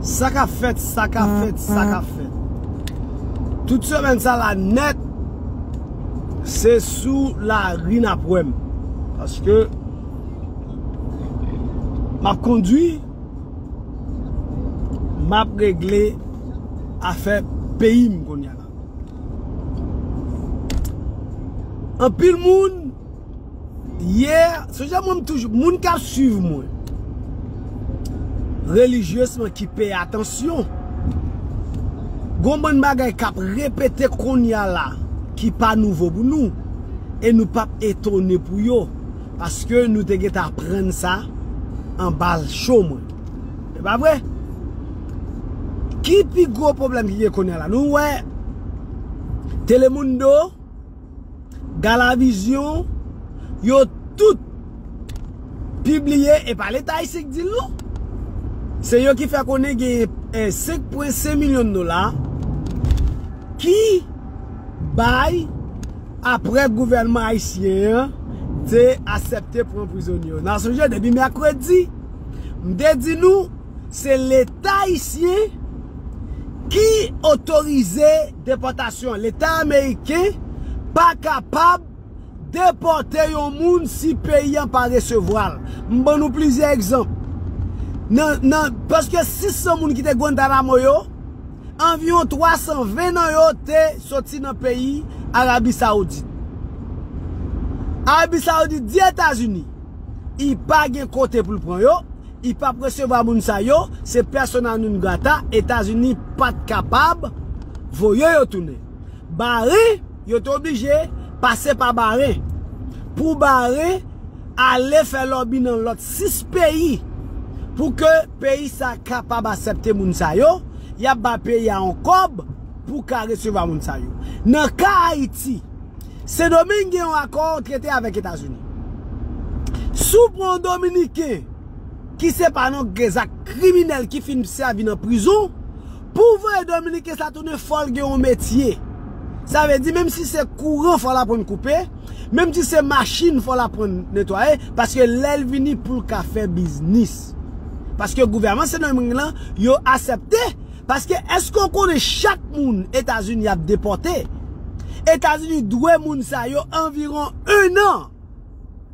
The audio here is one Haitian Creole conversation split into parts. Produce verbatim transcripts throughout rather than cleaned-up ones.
Sa k ap fèt, sa k ap fèt, sa k ap fèt. Tout semèn sa la nèt, se sou lari n ap wè m. Paske m ap kondui, m ap regle afè peyi m kounye a la. Anpil moun, yè, se jan mwen m toujou, moun k ap swiv mwen relijyezman ki peye atansyon, gon bann bagay k ap repete kounye a la ki pa nouvo pou nou, e nou p ap etone pou yo, paske nou te gentan aprann sa anba cho mwen. E pa vre? Ki pi gwo pwoblèm ki gen kounye a la? Nou wè Telemundo, Galavizyon, yo tout pibliye, e pa Leta ayisyen k di l non. Se yo ki fè konnen gen, eh, senk pwen senk milyon dola ki bay apre gouvènman ayisyen an te aksepte pran prizonye yo. N a sonje depi mèkredi, m te di nou, se Leta ayisyen ki otorize depòtasyon. Leta ameriken pa kapab depòte yon moun si peyi an pa resevwa l. M ban nou plizyè egzanp. Nan, nan, paske sis san moun ki te Guantanamo yo, anviwon twa san ven nan yo te soti nan peyi Arabi Sawoudit. Arabi Sawoudit di Etazini, i pa gen kote pou l pran yo, i p ap resevwa moun sa yo, se persona non grata, Etazini pa t kapab voye yo tounen. Bahrain, yo te oblije pase pa Bahrain. Pou Bahrain ale fè lòbi nan lòt sis peyi pou ke peyi sa kapab aksepte moun sa yo, y ap ba peyi a yon kòb pou ka resevwa moun sa yo. Nan ka Ayiti, Sendomeng gen yon akò, trete avèk Etazini. Si w pran yon Dominiken ki se pa nan zak kriminèl ki fin sèvi nan prizon, pou w voye Dominiken sa tounen, fò l gen yon metye. Sa vle di, menm si se kouran, fò l aprann koupe, menm si se machin, fò l aprann netwaye, paske lè l vini pou l ka fè biznis. Paske gouvènman Sendomeng lan, yo aksepte. Paske èske w konnen chak moun Etazini ap depòte, Etazini dwe moun sa yo anviwon en an.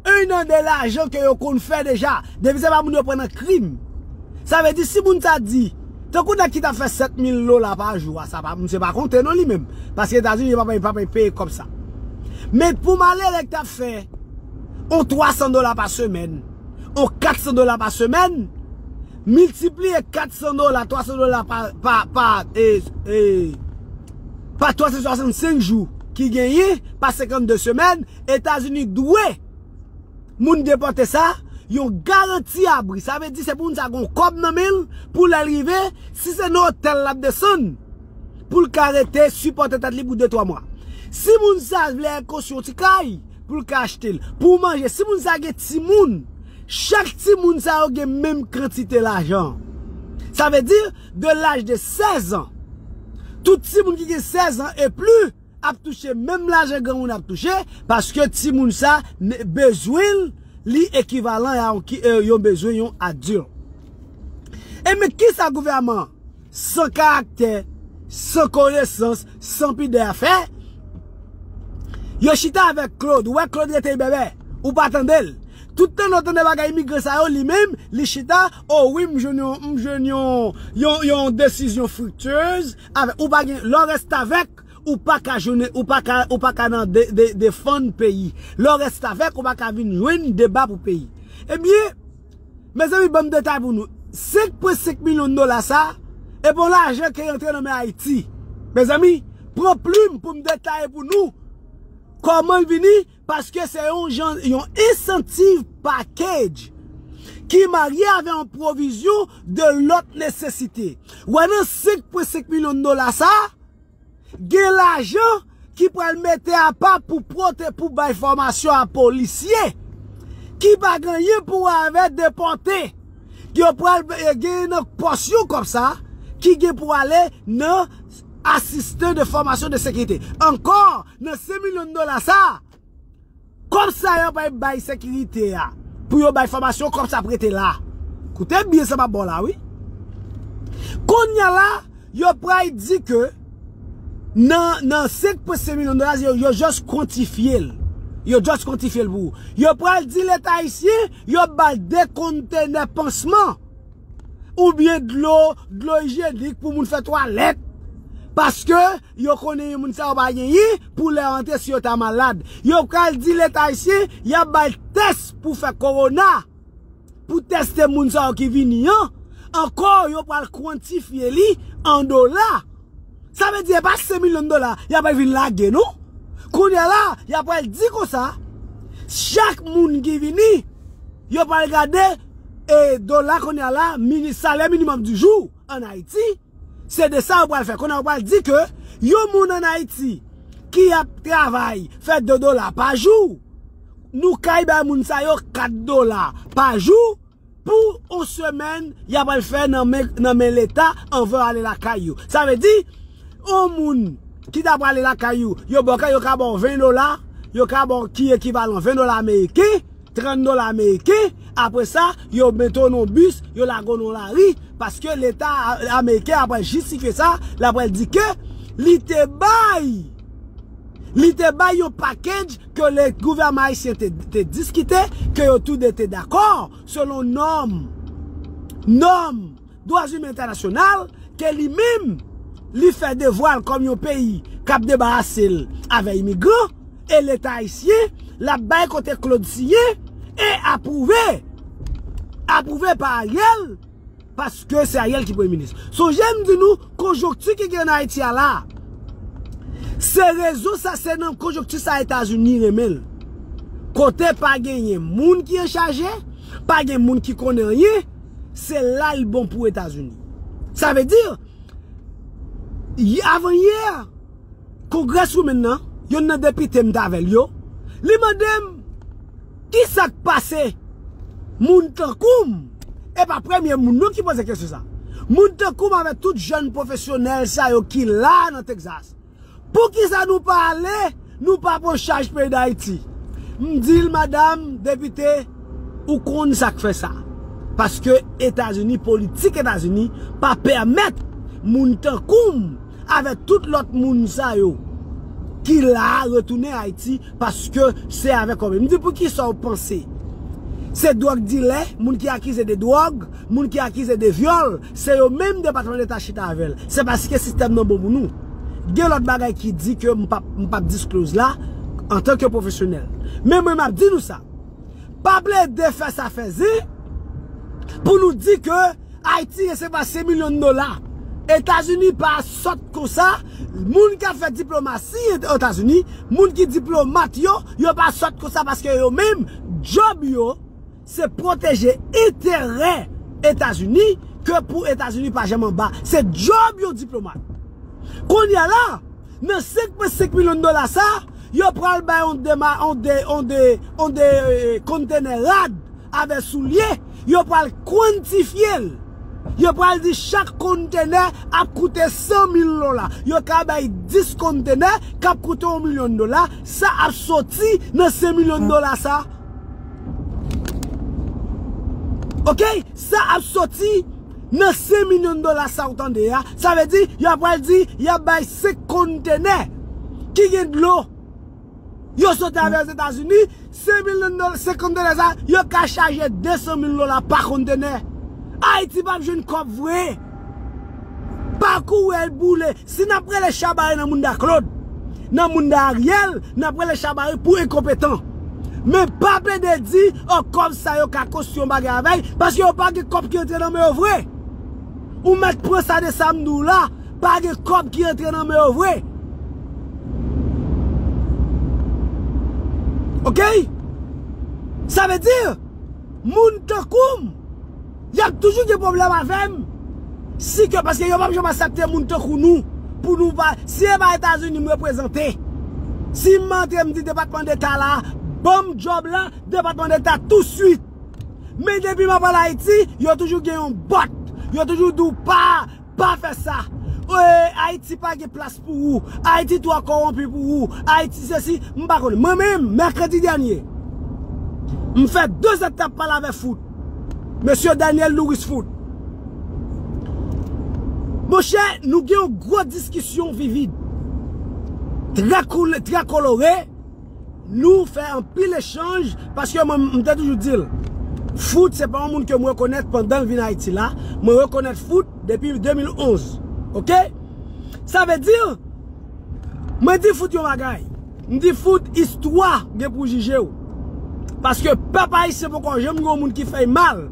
En an de lajan ke yo konn fè deja. Depi se pa moun yo pran nan krim. Sa vle di si moun sa di, tankou nèg ki t ap fè sèt mil dola pa jou a, sa pa, misye pa konte non li menm. Paske Etazini pa peye, pa peye kòb sa. Men pou malere k t ap fè on twa san dola pa semèn, on kat san dola pa semèn, miltipliye kat san dola, twa san dola pa, pa, pa, e, e, pa twa san swasannsenk jou ki genyen, pa senkannde semèn, Etazini dwe moun depòte sa yon garanti abri. Sa vle di se pou moun sa gon kòb nan men l pou lè l rive, si se nan otèl l ap desann, pou l ka rete sipòte tèt li pou de twa mwa. Si moun sa vle al konstwi yon ti kay, pou l ka achte l. Pou manje, si moun sa gen timoun, chak timoun sa yo gen menm kantite lajan. Sa vle di, de laj de sèz an, tout timoun ki gen sèz an e pli ap touche menm lajan granmoun ap touche, paske timoun sa ne-, bezwen l, li ekivalan a yon ki, e, yon bezwen yon adilt. E men kisa gouvènman san karaktè, san konesans, san pidè a fè? Yo chita avèk Claude. Ou wè Claude rete bèbè. Ou pa tande l. Tout tan nou tande bagay imigran sa yo, li menm, li chita, o wi, m jwenn yon, m jwenn yon, yon, yon desizyon friktyez, avèk, ou pa gen, lè w restavèk, ou pa ka jwenn, ou pa ka, ou pa ka nan de, de, defann peyi. Lè w restavèk, ou pa ka vin jwenn deba pou peyi. Ebyen, mezanmi, ban m detay pou nou. Senk pwen senk milyon dola sa, e bon lajan ki rantre nan men Ayiti. Mezanmi, pran plim pou m detaye pou nou kòman l vini, paske se yon jan, yon incentive package ki marye avè yon pwovizyon de lòt nesesite. Wè nan senk pwen senk milyon dola sa, gen lajan ki pral mete apa pou pwote, pou bay fòmasyon a polisye ki pa gen anyen pou wè avè depòte. Yo pral, eh, gen nan pòs yo kòb sa ki gen pou ale nan asistan de fòmasyon de sekirite. Ankò, nan senk milyon dola sa, kòb sa yo pa bay sekirite a, pou yo bay fòmasyon, kòb sa ap rete la. Koute byen sa m ap ba w la, wi. Kounye a la, yo pral di ke nan, nan senk pwen senk milyon dola, yo, yo just kwantifye l. Yo just kwantifye l pou ou. Yo pral di Leta ayisyen, yo ba l de kontenè pansman. Oubyen dlo, dlo ijyenik pou moun fè twalèt. Paske yo konnen moun sa yo pa genyen pou lè yo antre si yo ta malad. Yo pral di Leta ayisyen, y ap ba l tès pou fè kowona. Pou tèste moun sa yo ki vini an, ankò yo pral kwantifye li an dola. Sa vle di, e pa senk milyon dola, y ap vin lage, non? Kounye a la, y ap pral di konsa, chak moun ki vini, yo pral gade, e, dola kounye a la, mini, salè minimòm di jou ann Ayiti, se de sa yo pral fè. Kounye a yo pral di ke yon moun ann Ayiti ki ap travay, fè de dola pa jou, nou kay bay moun sa yo kat dola pa jou pou yon semèn y ap al fè nan men, nan men Leta anvan yo ale lakay yo. Sa vle di, yon moun ki ta prale lakay yo, yo ba w kay, yo ka ba w ven dola, yo ka ba w ki ekivalan ven dola ameriken, trant dola ameriken. Apre sa, yo mete w nan yon bis, yo lage w nan lari, paske Leta a-, ameriken ap pral jistifye sa, l ap pral di ke li te bay, li te bay yon package ke le gouvènman ayisyen te, te diskite, ke yo tou de te dakò, selon nòm, nòm dwa imen entènasyonal, ke li menm, li fè devwa l kòm yon peyi k ap debarase l avè imigran, e Leta ayisyen, l ap bay kote Claude siyen, e apwouve, apwouve pa Ariel, paske se Ariel ki premye minis. Sonje m di nou, konjonkti ki gen ann Ayiti a la, se rezon sa, se nan konjonkti sa Etazini renmen l. Kote pa genyen moun ki anchaje, pa gen moun ki konnen anyen, se la l bon pou Etazini. Sa vle di, y-, avan yè, Congresswoman nan, youn nan depite m t avè l yo, li mande m, "Ki sa k pase moun tankou m?" E pa premye moun non ki poze kesyon sa. Moun tankou m avèk tout jèn pwofesyonèl sa yo ki la nan Texas. Poukisa nou pa ale, nou pa pran chaj peyi Dayiti? M di l, "Madanm depite, ou konn sa k fè sa." Paske Etazini, politik Etazini pa pèmèt moun tankou m avèk tout lòt moun sa yo ki la a retounen Ayiti, paske se avèk kòb. M di, "Poukisa w panse se dwòg dilè, moun ki akize de dwòg, moun ki akize de vyòl, se yo menm Depatman Deta chita avè l?" Se paske sistèm nan bon pou nou. Gen lòt bagay ki di ke m p ap, m p ap disclose la antanke pwofesyonèl. Men mwen, m ap di nou sa. Pa plede fè sa fè zen pou nou di ke Ayiti resevwa senk milyon dola. Etazini pa sòt konsa. Moun k ap fè diplomasi Etazini, moun ki diplomat yo, yo pa sòt konsa paske yo menm, djòb yo, se pwoteje enterè Etazini ke pou Etazini pa janm anba. Se djòb yon diplomat. Kounye a la, nan senk pwen senk milyon dola sa, yo pral bay yon dema-, yon de, yon de, yon de, eh, kontenè rad avè soulye, yo pral kwantifye l. Yo pral di chak kontenè ap koute san mil dola. Yo ka bay dis kontenè k ap koute yon milyon dola. Sa ap soti nan senk milyon dola sa. Oke? Sa ap soti nan senk milyon dola sa w tande a. Sa vle di, yo pral di, y ap bay senk kontenè ki gen dlo. Yo soti avè Ozetazini, senk milyon dola, senk kontenè sa, yo ka chaje de san mil dola pa kontenè. Ayiti p ap jwenn kòb vre. Pakou wè l boule. Si n ap rele Chabari nan mounda Claude, nan mounda Ariel, n ap rele Chabari pou enkonpetan. Men pa plede di, o, kòb sa yo ka konstwi yon bagay avè l, paske yo pa gen kòb ki antre nan men yo vre. Ou mèt pran sa de sa m di w la, pa gen kòb ki antre nan men yo vre. Oke? Sa vle di, moun tankou m, y ap toujou gen pwoblèm avè m. Si ke, paske yo p ap janm aksepte moun tankou nou, pou nou pa, si e pa Etazini m reprezante, si m antre m di Depatman Deta la, ban m djòb la, Depatman Deta touswit. Men depi m ap al Ayiti, yo toujou gen yon bòt. Yo toujou di w pa, pa fè sa. E, Ayiti pa gen plas pou ou. Ayiti twò kòwonpi pou ou. Ayiti sesi, m pa konnen. Mwen menm, mèkredi dènye, m fè de zèdtan ap pale avè Foot. Mesye Daniel Louis Foot. Monchè, nou gen yon gwo diskisyon vivid. Trè koule, trè kolore. Nou fè anpil echanj, paske mwen, m te toujou di l. Fout, se pa yon moun ke mwen rekonèt pandan l vin Ayiti la. Mwen rekonèt Fout depi de mil onz. Oke? Sa vle di, mwen di Fout yon bagay. M di Fout, istwa gen pou jije w. Paske pèp ayisyen poko janm gen yon moun ki fè y mal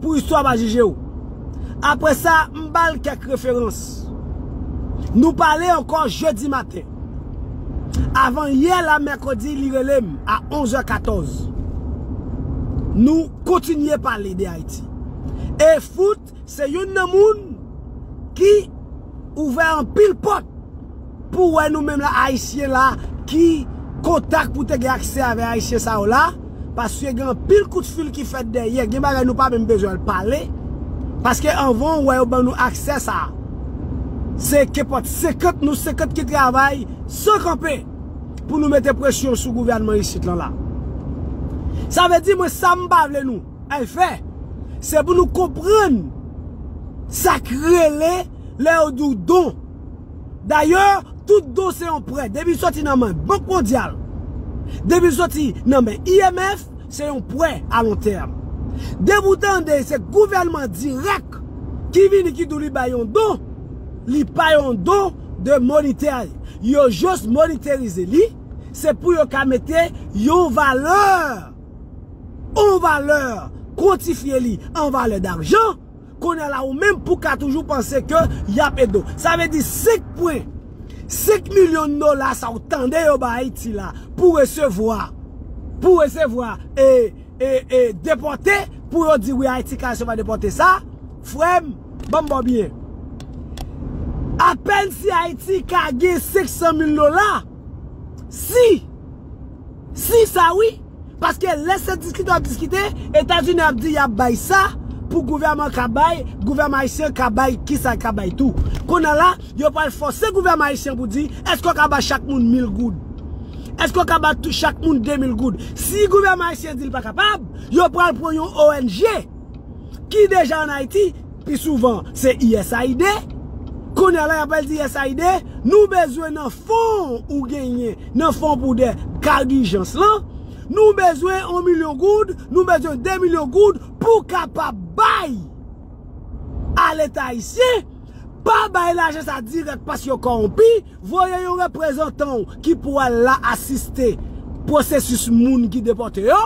pou istwa pa jije w. Apre sa, m ba l kèk referans. Nou pale ankò jedi maten. Avan yè la, mèkredi, li rele m a onz è katòz. Nou kontinye pale de Ayiti. E Fout, se youn nan moun ki ouvè anpil pòt pou wè nou menm la, Ayisyen la, ki kontak pou te gen aksè avè Ayisyen sa yo la, paske gen anpil kout fil ki fèt dèyè, gen bagay nou pa menm bezwen al pale, paske anvan w wè yo ban nou aksè sa a. Se kenpòt senkant nou, senkant ki travay san kanpe pou nou mete presyon sou gouvènman isit lan la. Sa vle di, mwen, sa m pa vle nou al fè, se pou nou konprann sa k rele lè yo di w don. Dayè, tout don se yon prè. Depi l soti nan men Bank Mondyal, depi l soti nan men I M F, se yon prè a lon tèm. Depi w tande se gouvènman dirèk ki vini ki di w li bay yon don, li pa yon don de monitè. Yo jis moniterize li, se pou yo ka mete yon valè, yon valè, kwantifye li an valè dajan. Kounye a la, ou menm pou ka toujou panse ke y ap ede w. Sa vle di senk pwen senk milyon dola sa w tande yo ba Ayiti la pou resevwa, pou resevwa, e, e, e, depòte, pou yo di wi, Ayiti ka resevwa depòte sa, frè m, ban m ba w byen. Apèn si Ayiti ka gen senk san mil dola, si, si sa wi, paske lè se diskite w ap diskite, Etazini ap di y ap bay sa pou gouvèman ka bay, gouvèman ayisyen ka bay, kisa l ka bay tou. Kounye a la, yo pral fòse gouvèman ayisyen pou di, èske w ka ba chak moun mil goud? Èske w ka ba tou chak moun de mil goud? Si gouvènman ayisyen di l pa kapab, yo pral pran yon O N G ki deja ann Ayiti, pi souvan se U S A I D. Kounye a la, y ap pral di U S A I D, nou bezwen nan fon ou genyen, nan fon pou de ka dijans lan, nou bezwen yon milyon goud, nou bezwen de milyon goud pou kapab bay a Leta ayisyen, pa bay lajan sa dirèk paske yo kòwonpi, voye yon reprezantan w ki pou al la asiste pwosesis moun ki depòte yo.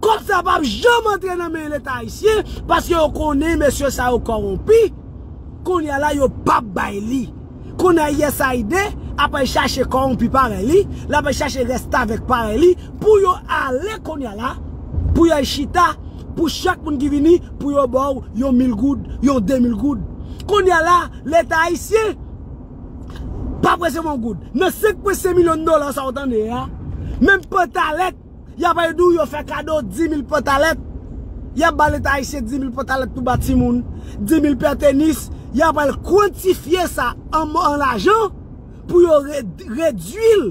Kòb sa p ap janm antre nan men Leta ayisyen paske yo konnen mesye sa yo kòwonpi. Kounye a la, yo p ap bay li. Kounye a, U S A I D ap al chache kòwonpi parèy li, l ap al chache restavèk parèy li pou yo ale kounye a la, pou yo al chita, pou chak moun ki vini, pou yo ba w yon mil goud, yon de mil goud. Kounye a la, Leta ayisyen p ap resevwa yon goud. Nan senk pwen senk milyon dola sa w tande a, menm pantalèt, y ap al di w yo fè kado di mil pantalèt. Y ap ba Leta ayisyen di mil pantalèt pou ba timoun, di mil pè tenis. Y ap al kwantifye sa an, an lajan pou yo re-, redui l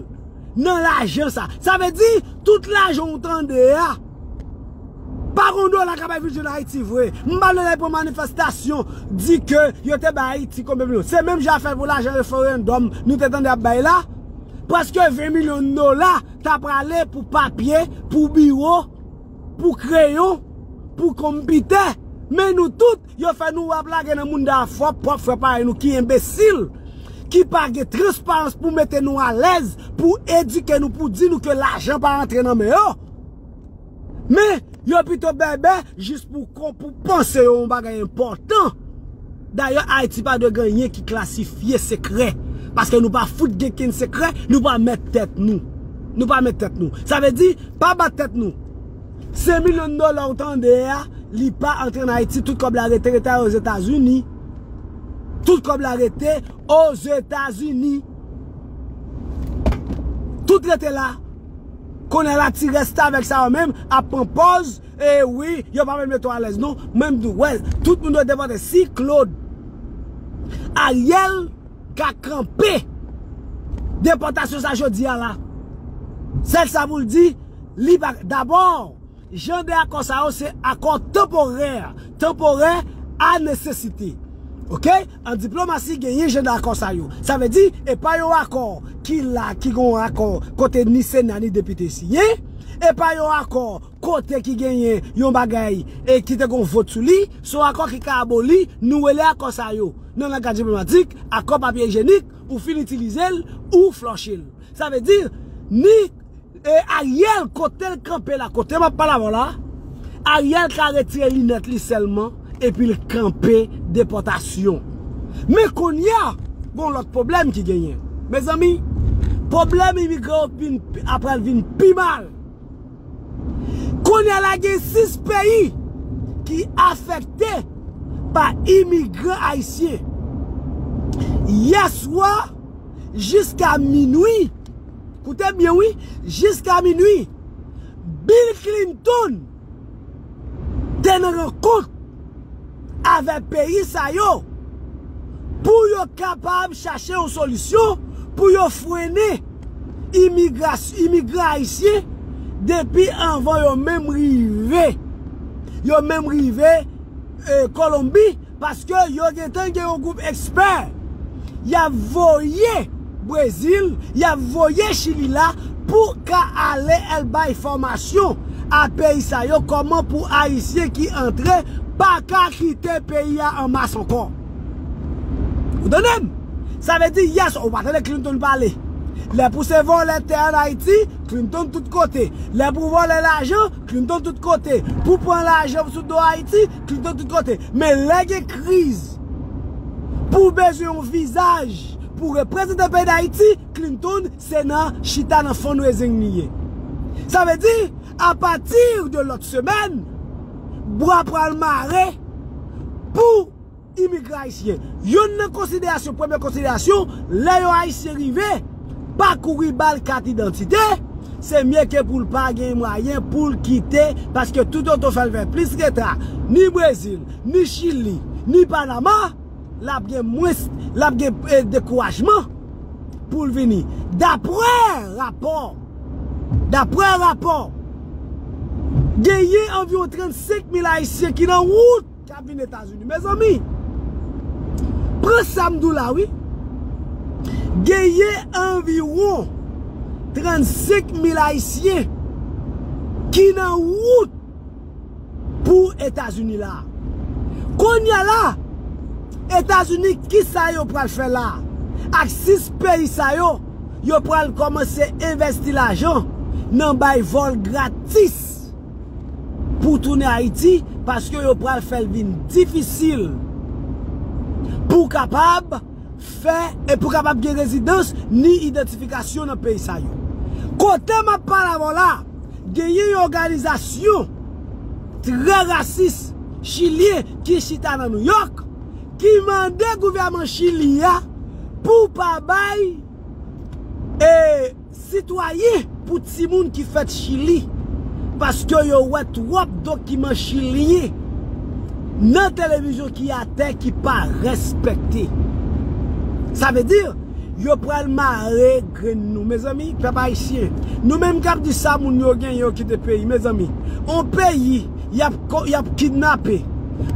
nan lajan sa. Sa vle di, tout lajan w tande a, pa gon dola k ap al vin jwenn Ayiti vre. M pa vle lè pran manifestasyon, di ke yo te bay Ayiti konbyen milyon. Se menm jan afè pou lajan referandòm nou te tande ap bay la. Prèske ven milyon dola ta prale pou papye, pou biwo, pou kreyon, pou konpitè. Men nou tout, yo fè nou ap lage nan mounda a fò, pwòp frè parèy nou ki enbesil, ki pa gen transparans pou mete nou alèz, pou edike nou, pou di nou ke lajan pa rantre nan men yo. Men, yo pito bèbè jis pou kon-, pou panse yo yon bagay enpòtan. Dayè, Ayiti pa dwe gen anyen ki klasifye sekrè. Paske nou pa fout gen kenn sekrè, nou pa mèt tèt nou. Nou pa mèt tèt nou. Sa vle di, pa bat tèt nou. Senk milyon dola w tande a, li pa antre ann Ayiti, tout kòb la rete, rete Ozetazini. Tout kòb la rete Ozetazini. Tout rete la. Kounye a la, ti restavèk sa yo menm ap pran pòz, e wi, yo pa vle mete w alèz non. Mwen m di w, wè, tout moun yo depòte. Si Claude Ariel ka kanpe depòtasyon sa jodi a la, sèl sa pou l di, li pa, dabò, jan de akò sa yo se akò tanporè, tanporè a nesesite. Ok? An diplomasi, genyen jan dakò sa yo. Sa vle di, e pa yon akò ki la, ki gen yon akò kote ni Sena ni depite siyen, e pa yon akò kote ki genyen yon bagay e ki te gen vot sou li, se yon akò ki ka aboli, nou rele akò sa yo, nan langaj diplomatik, akò papye ijyenik, ou fin itilize l, ou flòche l. Sa vle di, ni e Ariel, kote l kanpe la, kote m ap pale avè w la, Ariel ka retire linèt li sèlman, epi l kanpe depòtasyon. Men kounye a, gon lòt pwoblèm ki genyen. Mezanmi, pwoblèm imigran yo vin, apral vin pi mal. Kounye a la, gen sis peyi ki afekte pa imigran ayisyen. Yè swa, jiska minwi, koute byen wi, jiska minwi, Bill Clinton te nan rankont avè peyi sa yo pou yo kapab chache yon solisyon pou yo frennen imigras-, imigran ayisyen depi anvan yo menm rive, yo menm rive, e, Kolonbi, paske yo gentan gen yon gwoup ekspè y ap voye Brezil, y ap voye Chili la pou ka ale al bay fòmasyon a peyi sa yo, kòman pou ayisyen ki antre pa ka kite peyi a an mas ankò. Ou tande m? Sa vle di, yès, ou pa tande Clinton pale. Lè pou se vòlè tè ann Ayiti, Clinton tout kote. Lè pou vòlè lajan, Clinton tout kote. Pou pran lajan sou do Ayiti, Clinton tout kote. Men lè gen kriz, pou bezwen yon vizaj pou reprezante peyi Dayiti, Clinton se nan chita nan fon rezeng li ye. Sa vle di, apati de lòt semèn, bwa pral mare pou imigran ayisyen. Youn nan konsiderasyon, premye konsiderasyon, lè yon ayisyen rive, pa kouri ba l kat idantite, se mye ke pou l pa gen mwayen pou l kite, paske tout otan fè l fè plis reta, ni Brezil, ni Chili, ni Panama, l ap gen mwens, l ap gen, e, dekourajman pou l vini. Daprè rapò, daprè rapò, genyen anviwon trannsenk mil ayisyen ki nan wout k ap vin Etazini. Mezanmi, pran sa m di w la, wi. Genyen anviwon trannsenk mil ayisyen ki nan wout pou Etazini la. Kounye a la, Etazini, kisa yo pral fè la? Ak sis peyi sa yo, yo pral kòmanse envèsti lajan nan bay vòl gratis pou tounen Ayiti, paske yo pral fè l vin difisil pou kapab fè, e pou kapab gen rezidans ni idantifikasyon nan peyi sa yo. Kote m ap pale avè w la, genyen yon òganizasyon trè rasis chilyen ki chita nan Nouyòk, ki mande gouvènman Chili a pou pa bay, e, sitwayen pou timoun ki fèt Chili, paske yo wè twòp dokiman chilyen nan televizyon ki atè, ki pa respekte. Sa vle di, yo pral mare grenn nou. Mezanmi, pèp ayisyen, nou menm k ap di sa, moun yo genyen yo kite peyi, mezanmi. On peyi y ap ko-, y ap kidnape.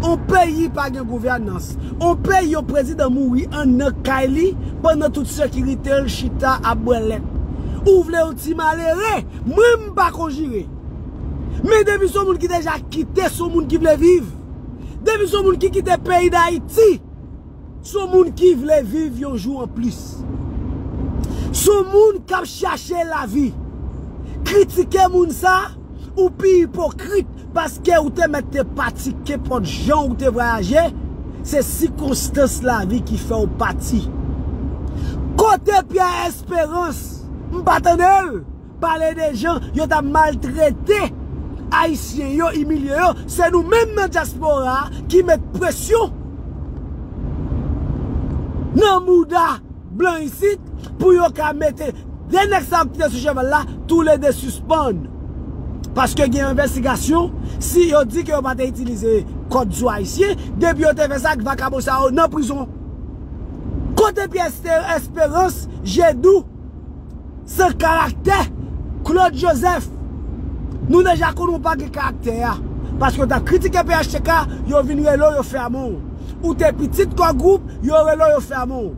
On peyi pa gen gouvènans. On peyi yon prezidan mouri anndan kay li pandan tout sekirite l chita ap bwè lèt. Ou vle yon ti malere? Mwen, m pa konjire. Men depi se yon moun ki deja kite, se yon moun ki vle viv. Depi se yon moun ki kite peyi Dayiti, se yon moun ki vle viv yon jou anplis. Se yon moun k ap chache lavi. Kritike moun sa, ou pi ipokrit, paske ou te mèt te pati, kenpòt jan ou te vwayaje, se sikonstans lavi ki fè w pati. Kote Pierre Espérance? M pa tande l pale de jan yo t ap maltrete Ayisyen yo, imilye yo. Se nou menm nan dyaspora a ki met presyon nan mouda blan isit pou yo ka mete de nèg sa yo ki te sou cheval la, toulede sispann. Paske gen envestigasyon, si yo di ke yo pa te itilize kòd sou Ayisyen, depi yo te fè sa, vakabon sa yo nan prizon. Kote Pierre Espérance, Jedou, san karaktè, Claude Joseph? Nou deja konnen w pa gen karaktè a. Paske w t ap kritike P H T K, yo vin rele w, yo fèmen w. Ou te pitit Kò Gwoup, yo rele w, yo fèmen w.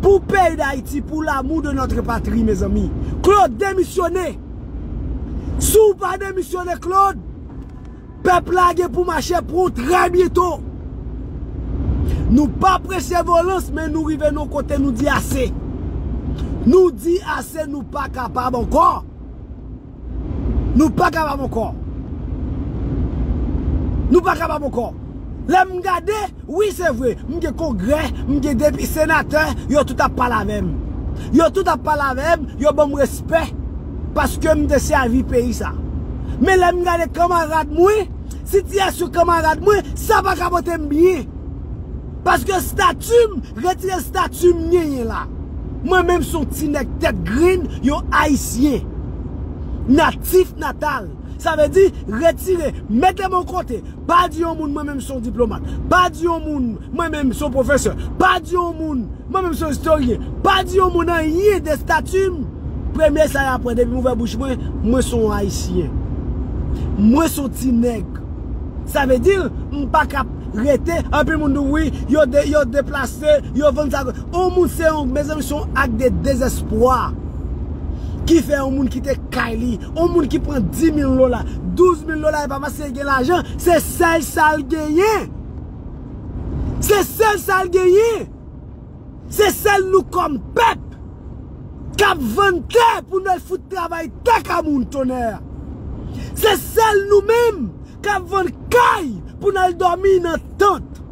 Pou peyi Dayiti, pou l'amour de notre patrie, mezanmi. Claude, demisyone. Si w pa demisyone, Claude, pèp la gen pou mache pou w trè byento. Nou pa apresye vyolans, men nou rive nan kote nou di ase. Nou di ase, nou pa kapab ankò. Nou pa kapab ankò. Nou pa kapab ankò. Lè m gade, wi, se vre, m gen kongrè, m gen depi senatè, yo tout ap pale avè m. Yo tout ap pale avè m, yo ban m respè, paske m te sèvi peyi sa. Men lè m gade kanmarad mwen, sitiyasyon kanmarad mwen, sa pa ka pote m byen. Paske stati m, retire stati m genyen la. Mwen menm se yon ti nèg tèt grenn, yon Ayisyen. Natif natal. Sa vle di, retire, mete m yon kote. Pa di yon moun, mwen menm se yon diplomat. Pa di yon moun, mwen menm se yon pwofesè. Pa di yon moun, mwen menm se yon istoryen. Pa di yon moun anyen de stati m. Premye sa y ap wè, depi m ouvè bouch mwen, mwen se yon Ayisyen. Mwen se yon ti nèg. Sa vle di, m pa ka rete, anpil moun di wi, yo de, yo deplase, yo vann sa. On moun se yon, mezanmi, se yon ak de dezespwa ki fè yon moun kite kay li, yon moun ki pran dis mil dola, douz mil dola, e pa paske l gen lajan, se sèl sa l genyen. Se sèl sa l genyen. Se sèl nou kòm pèp k ap vann tè pou n al fout travay tè ka moun tonnè. Se sèl nou menm k ap vann kay pou n al dòmi nan tant.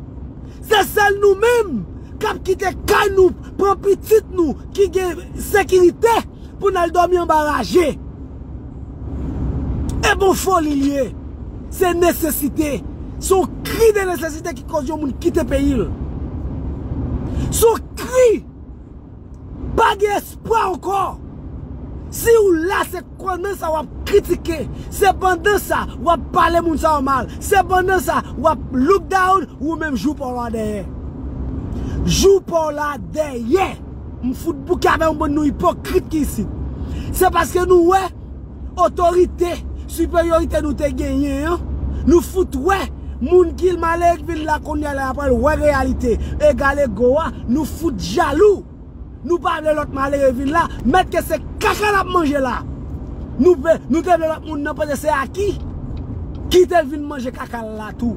Se sèl nou menm k ap kite kay nou, pran pitit nou ki gen sekirite pou n al dòmi anba raje. E bon foli l ye. Se nesesite. Se yon kri de nesesite ki koz yon moun kite peyi l. Se yon kri. Pa gen espwa ankò. Si w la, se pandan sa w ap kritike. Se pandan sa w ap pale moun sa yo mal. Se pandan sa w ap look down, ou menm jou pa w la dèyè. Jou pa w la dèyè. M fout bouke avè yon bann nou ipokrit ki isit. Se paske nou wè otorite, siperyorite nou te genyen an, nou fout wè moun ki malere k vin la kounye a la, y ap pral wè reyalite egal ego a, nou fout jalou. Nou pa vle lòt malere vin la, mèt ke se kaka l ap manje la. Nou pe, nou te vle lòt moun nan, paske se aki. Kite l vin manje kaka l la tou.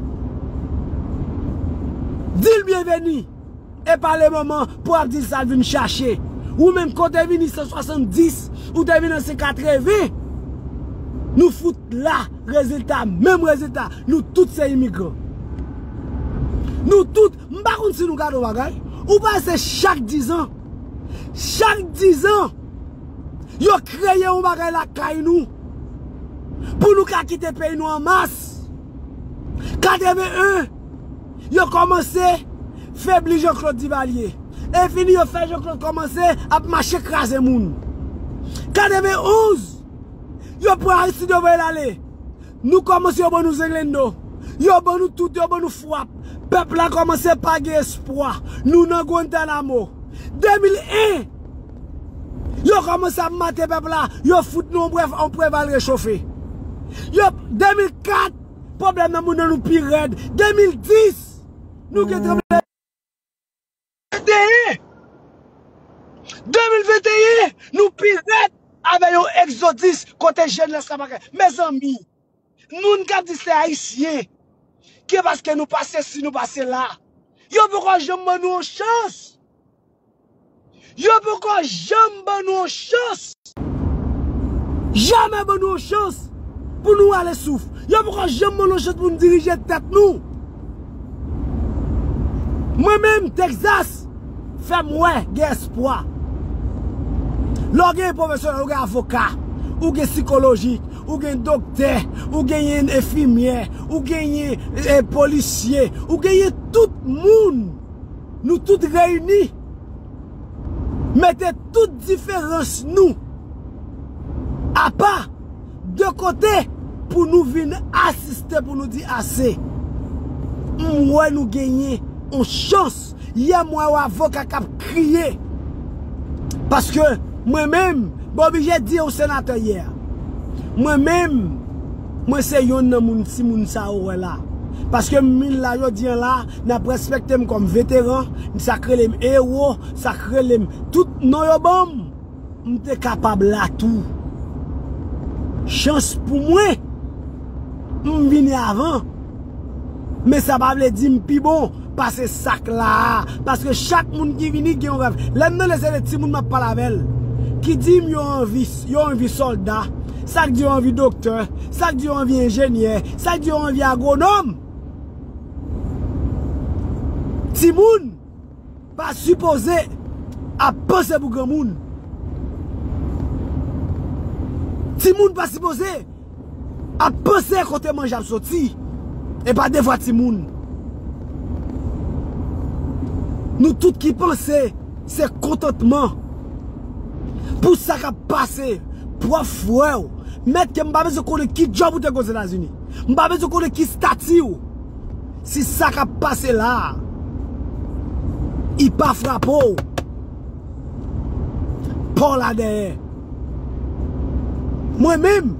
Di l byenveni. E pa le moman pou ap di l sa l vin chache. Ou menm kote vini san swasanndis, ou te vin an san katreven. Nou fout la, rezilta, menm rezilta. Nou tout se imigran. Nou tout, m pa konn si nou gade yon bagay. Ou pa se chak dizan. Chak dizan, yo kreye yon bagay lakay nou. Pou nou ka kite peyi nou an mas. Katreven en, yo kòmanse febli Jean Claude Duvalier. E fini yo fè Jean Claude kòmanse ap mache kraze moun. Katreven onz, yo pran Aristide, yo voye l ale. Nou kòmanse, yo ban nou zenglendo. Yo ban nou tout, yo ban nou fwap. Pèp la kòmanse pa gen espwa. Nou nan Guantanamo. De mil en, yo kòmanse ap mate pèp la. Yo fout nou on brèf, on Preval rechofe. Yo, de mil kat, pwoblèm nan moun nan nou pi rèd. De mil dis, nou gen tranblemanntè. Venteyen, de mil venteyen, nou pi rèd avè yon egzodis kote jenès la pa ka. Mezanmi, nou n k ap di se Ayisyen, ke paske nou pa sesi, nou pa sela. Yo poko janm ban nou yon chans. Yo poko janm ban nou yon chans. Jamè ban nou yon chans pou nou rale souf. Yo poko janm ban nou yon chans pou nou dirije tèt nou. Mwen menm, Texas, fè m wè gen espwa. Lè w gen pwofesyonèl, ou gen avoka, ou gen sikolojik, ou gen doktè, ou genyen enfimyè, ou genyen, eh, polisye, ou genyen tout moun. Nou tout reyini. Mete tout diferans nou apa de kote pou nou vin asiste, pou nou di ase. M wè nou genyen yon chans. Yè m wè yon avoka k ap kriye. Paske mwen menm, m oblije di yon senatè yè. Mwen menm, mwen se yonn nan moun, timoun sa yo wè la. Paske m vin la jodi a la, n ap respekte m kòm veteran, sa k rele m ewo, sa k rele m tout non yo ban m, m te kapab la tou. Chans pou mwen, m vini avan. Men sa pa vle di m pi bon pase sa k la a. Paske chak moun ki vini gen yon rèv. Lè m nan lese de timoun m ap pale avè l, ki di m yo anvi, yo anvi sòlda, sa k di yo anvi doktè, sa k di yo anvi enjenyè, sa k di yo anvi agwonòm. Timoun pa sipoze ap panse pou granmoun. Timoun pa sipoze ap panse kote manje ap soti. E pa devwa timoun. Nou tout ki panse se kontantman pou sa k ap pase, pwòf frè w, mèt ke m pa bezwen konnen ki djòb ou te gen Ozetazini. M pa bezwen konnen ki stati w. Si sa k ap pase la a, i pa frape w, pa w la dèyè. Mwen menm,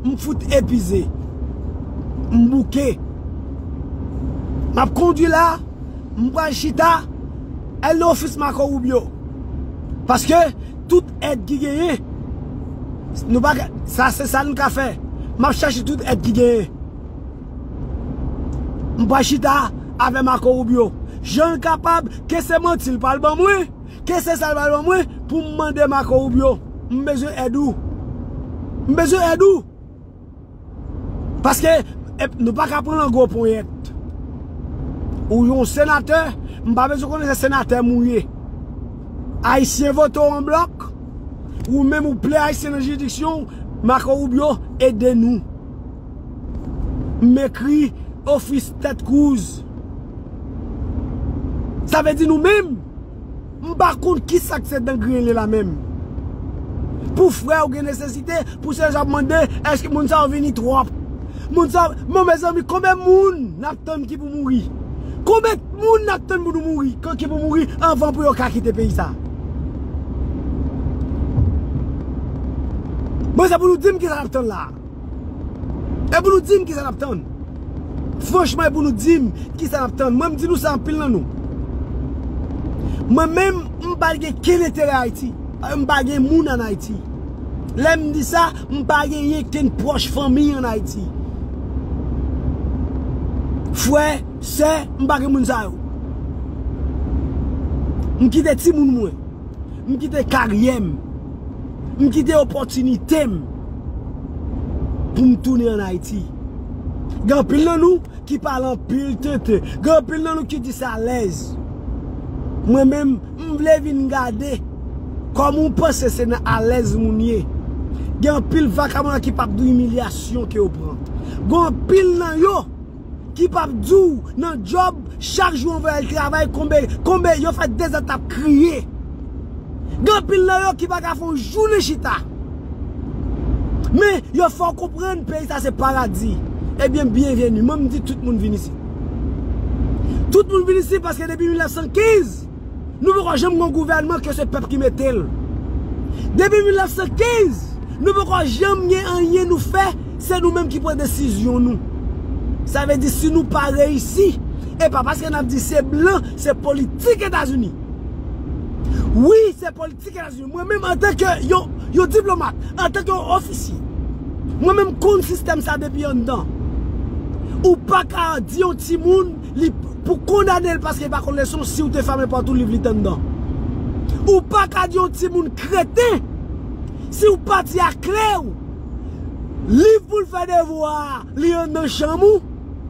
m fout epize. M bouke. M ap kondwi la, m pral chita, al nan ofis Marco Rubio. Paske tout èd ki genyen, nou pa ka, sa se sa nou ka fè. M ap chache tout èd ki genyen. M pral chita avè Marco Rubio. Jan l kapab, ke se manti l pral ban mwen, ke se sa l pral ban mwen, pou m mande Marco Rubio. M bezwen èd ou. M bezwen èd ou. Paske, e, nou pa ka pran l an gwo ponyèt. Ou yon senatè, m pa bezwen konnen se senatè m ou ye. Ayisyen vote w an blòk, ou menm ou ple Ayisyen nan jiridiksyon w, Marco Rubio, ede nou. M ekri ofis Ted Cruz. Sa vle di nou menm, m pa konn ki sa k se dan griyen li la menm. Pou frè w gen nesesite, pou se jan ap mande, èske moun sa yo vini twòp? Moun sa, bon, mezanmi, konbyen moun n ap tann ki pou mouri? Konbyen moun n ap tann pou nou mouri, ki pou mouri anvan pou yo ka kite peyi sa? Bon, se pou nou di m ki sa n ap tann la. E pou nou di m ki sa n ap tann. Franchman, e pou nou di m ki sa n ap tann. Mwen, m di nou sa, anpil nan nou. Mwen menm, m pa gen kenn enterè Ayiti. M pa gen moun ann Ayiti. Lè m di sa, m pa genyen kenn pwòch fanmi ann Ayiti. Frè, sè, m pa gen moun sa yo. M kite timoun mwen. M kite karyè m. M kite opòtinite m pou m tounen ann Ayiti. Gen anpil nan nou ki pale anpil tenten. Gen anpil nan nou ki di se alèz. Mwen menm, m vle vin gade kòman w panse se nan alèz moun ye. Gen anpil vakabon la ki p ap di w imilyasyon ke yo pran. Gen anpil nan yo ki p ap di w nan djòb, chak jou anvoye l travay, konbe, konbe, yo fè dezè t ap kriye. Gen anpil nan yo ki pa ka fè yon jounen chita. Men, yo fè w konprann peyi sa se paradi. Ebyen, byenveni. Mwen, m di tout moun vin isit. Tout moun vin isit paske depi mil nèf san kenz, nou poko janm gen yon gouvènman ke se pèp ki mete l. Depi mil nèf san kenz, nou poko janm gen anyen nou fè, se nou menm ki pran desizyon nou. Sa vle di si nou pa reyisi, e pa paske n ap di se blan, se politik Etazini. Wi, se politik Etazini. Mwen menm antanke yon, yon diplomat, antanke yon ofisye, mwen menm konn sistèm sa depi anndan. Ou pa ka di yon timoun li pou kondane l paske li pa konn leson si w te fèmen pòt ou liv li t anndan. Ou pa ka di yon timoun kreten si w pati ak kle w. Liv pou l fè devwa a, li anndan chanm ou.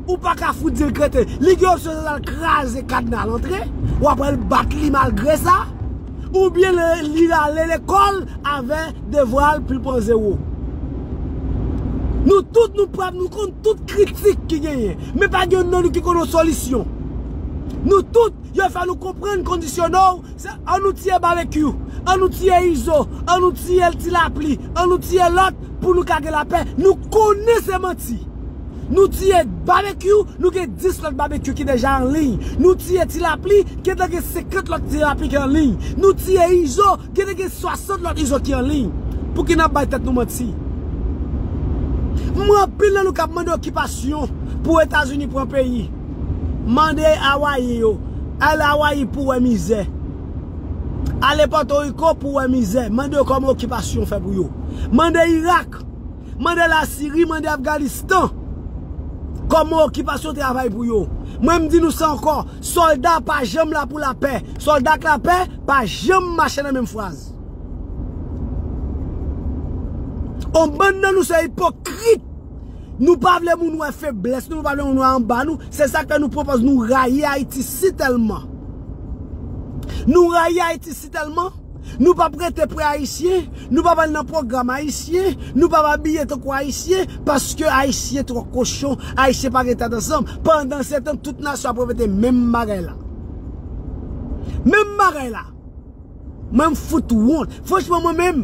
Ou pa ka fout di l kreten. Li gen opsyon sa l kraze kadna l antre. W ap wè l bat li malgre sa. Oubyen li, li rale lekòl avè devwa l pou l pran zewo. Nou tout nou prèv, nou konn tout kritik ki genyen. Men pa gen youn nan nou ki konn yon solisyon. Nou tout, yo fè nou konprann kondisyone w, se an nou tiye Babekyou, an nou tiye Izo, an nou tiye Ti Lapli, an nou tiye lòt pou nou ka gen lapè. Nou konnen se manti. Nou tiye Babekyou, nou gen dis lòt Babekyou ki deja an liy. Nou tiye Ti Lapli, gentan gen senkant lòt Ti Lapli ki an liy. Nou tiye Izo, gentan gen swasant lòt Izo ki an liy. Pouki n ap bay tèt nou manti? M wè anpil nan nou k ap mande okipasyon. Pou Etazini pran peyi, mande Awayi yo. Al Awayi pou wè mizè. Ale Pòtoriko pou wè mizè. Mande yo kòman okipasyon fè pou yo. Mande Irak. Mande Lasiri, mande Afganistan. Kòman okipasyon travay pou yo. Mwen m di nou sa ankò, sòlda pa janm la pou lapè. Sòlda ak lapè pa janm mache nan menm fraz. On bann nan nou se ipokrit. Nou pa vle moun wè feblès nou, nou pa vle moun wè anba nou. Se sa k fè nou pwopoze nou rayi Ayiti si tèlman. Nou rayi Ayiti si tèlman. Nou p ap rete pre Ayisyen, nou p ap al nan pwogram Ayisyen, nou p ap abiye tankou Ayisyen, paske Ayisyen twò kochon, Ayisyen pa gen tèt ansanm. Pandansetan, tout nasyon ap repete menm bagay la. Menm bagay la. Mwen m fout wont. Franchman, mwen menm,